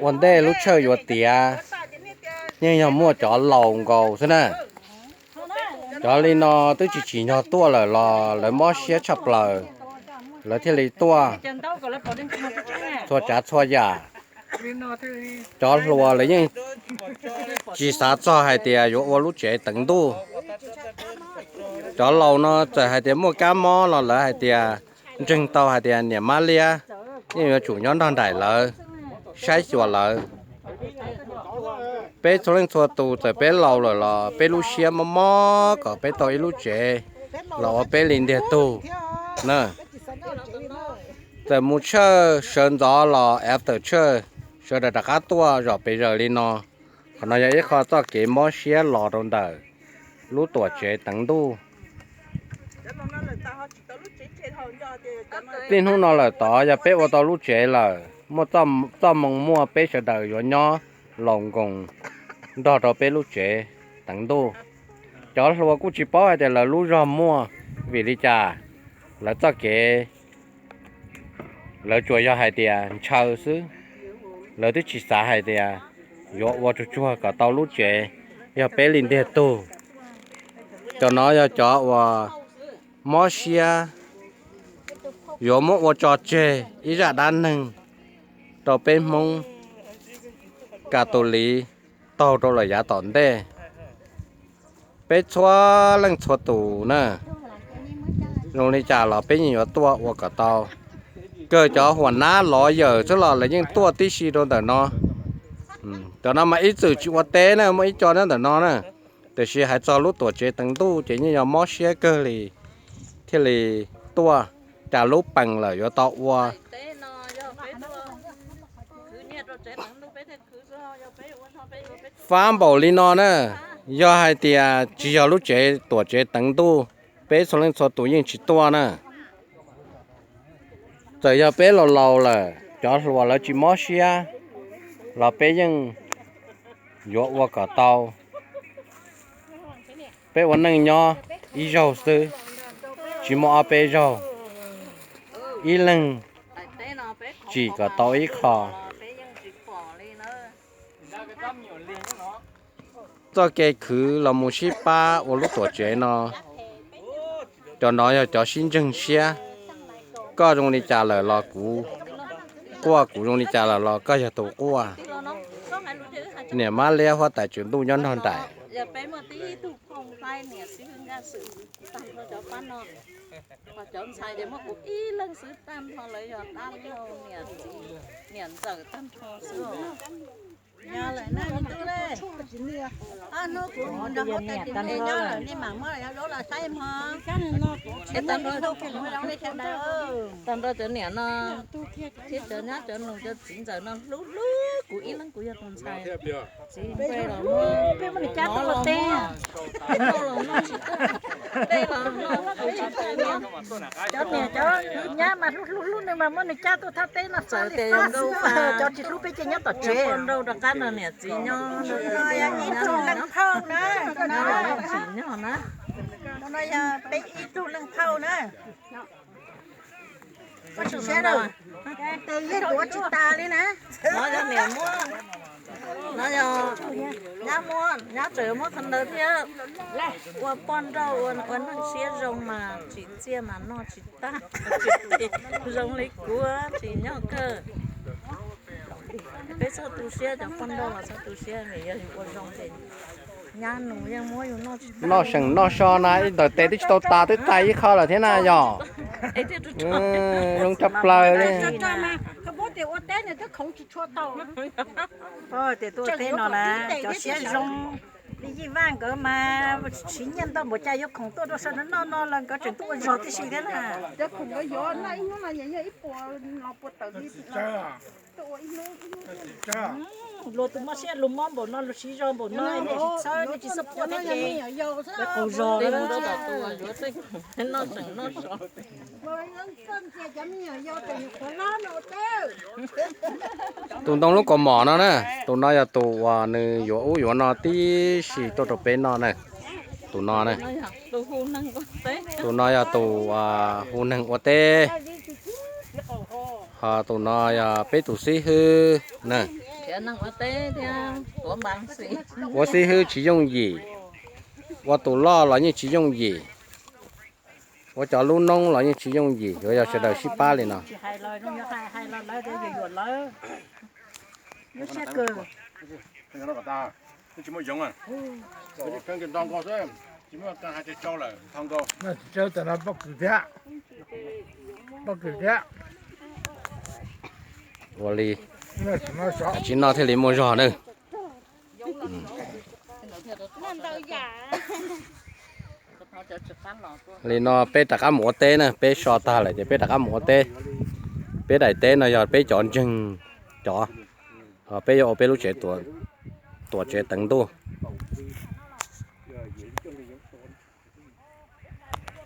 Ua ntej lub tshawj yuav tiav, yeej yog muaj cov laus nkaus xwb na. Cov li no twb tsis tsim nyog tuaj lawm los lawv mob siab tshaj plaws, lawv thiaj li tuaj txhua tsav txhua yam. Cov hluas lawv yeej tsis xav txog hais tias yuav ua lub tsev teev ntuj. Cov laus no txawm hais tias muaj kab mob los lawv hais tias ntseeg tau hais tias niam mab liab yeej yuav tsum nyob nrog nraim lawv, saib xyuas lawv. Peb txhua leej txhua tus txawm peb laus lawm los peb lub siab mob mob kom peb tau ib lub tsev los ua peb li ntiag tug na. Txawm mus tshawj sawv ntxov los after tshawj sawv daws rov qab tuaj zom pes zaws li no. Qhov no yog ib qho txoj kev mob siab los rau ntawm lub tuam tsev teev ntuj. Txij hnub no lawm tod yog peb ua tau lub tsev lawm, muaj txoj moo muaj, peb sawv daws yuav nyob laus nkoos nrog rau peb lub tsev teev ntuj. Cov hluas kuj tsis paub hais tias lawv lub zog muaj vim li cas, lawv txoj kev lawv tsuas yog hais tias ntshaw xwb. Lawv twb tsis xav hais tias yuav ua tsuag tsuag kom tau lub tsev yog peb li ntiag tug. Cov no yog cov uas mob siab yuav muab ua tso tseg ib zaj dab neeg rau peb Hmoob Kas Tus Liv taug rau lawm yav tom ntej. Peb txhua leej txhua tus na, zoo li cas los peb yeej yuav tuaj ua kom tau. Kawg cov huam nab lov yawm xwb los lawv yeej tuaj tib si rau ntawm no. Cov no mas ib txwm tsis ua teb na, muaj ib co nyob ntawm no na, tiam sis hais txog lub tuam tsev teev ntuj ces yeej yog mob siab kawg li thiaj li tuaj. Cas lub pees lawm yuav tau ua fab npaum li no na. Yog hais tias tsis yog lub tsev tuam tsev teev ntuj, peb txhua leej txhua tus yeej tsis tuaj na. Txawm yog peb laus laus lawm, cov hluas lawv tsis mob siab los peb yeej yuav ua kom tau. Peb ua neej nyob ib zaug xwb, tsis muaj ob peb zaug, ib leeg tsim kom tau ib qho. Txoj kev khwv los mus sib pab ua lub tuam tsev no, cov no yog cov sib ntseeg siab. Koj zoo li cas lawm los kuv quaj, kuv zoo li cas lawm los koj yog tus quaj. Niam mab liab huab tais tswv ntuj nyob nrog nraim. Cov ntxhais ces muab kuv ib leeg xwb, tag nrho lawv yog dab laug niam txiv niam ntxawm tag nrho xwb. Nyob lawm na, me tub le. Ob hnub kuv nrog huab tais nyob lawm, nej mam muab lawv los saib mog. Tag nrho cov niam no thiab cov nyab cov nus cov txiv ntxawm no hlub hlub kuv ib leeg, kuv yog tus ntxhais. Txiv npe los muab, peb muab nws cab tuaj thauj teb. Cov niam cov nyab mas hlub hlub hlub nws mas muab nws cab tuaj thauj teb no, txawv tias yog nkauj cov tsis hlub peb ces nyob tom tsev. Poj nrauj rov qab nrog niam txiv nyob, ib tug leej phauj na. Tsim nyog na. No yog peb ib tug leej phauj na. Koj tsis siab rau, tes yog tuav tsis tas li na. No yog niam muab, no yog nyab muab, nyab tseem muab khawv ntawd thiab. Ua poj nrauj ua neej siab zoo mas tsim txiaj mas noj tsis tag, zoo li kuv tsim nyog kawg. Peb txhob tu siab, cov poj nrauj los txhob tu siab, yog yus ua zoo ces nyab nus yeej muab yus noj tsis tag. Noj seem noj so na, ib ntawm tes twb tsis tau tas twb txais ib qho lawm thiab na yog. Zoo tshaj plaws li. Tias tuaj teb no na, cov siab zoo li Yij Vaj nkawd mas siv nyiaj ntau npaum cas yuav khoom tuaj rau sawv daws noj no los nkawd tseem tuaj ua zog tib si thiab na. Luag tus mob siab luag mob npaum no luag siv zog npaum no, nej tsis txhawj, nej tsis xub pua thiab ces lawv qaug zog. Tus ntoo lub kaus mom no na, tus no yog tus uas nws yuav ub yuav no tib si tuaj rau peb noj na. Tus no na, tus no yog tus hu neeg ua teb. Tus no yog peb tus xib hwb na. Ua xib hwb tsis yooj yim, ua tus loj los yeej tsis yooj yim, ua cov lub noob los yeej tsis yooj yim, yuav yog sawv daws sib pab li no. Ua li, tsis noj thiaj li muaj zog na. Li no peb rov qab mus ua teb na, peb so tag lawm ces peb rov qab mus ua teb. Peb daim teb no yog peb cov ntseeg cov, peb yuav ua peb lub tsev tuam tsev teev ntuj.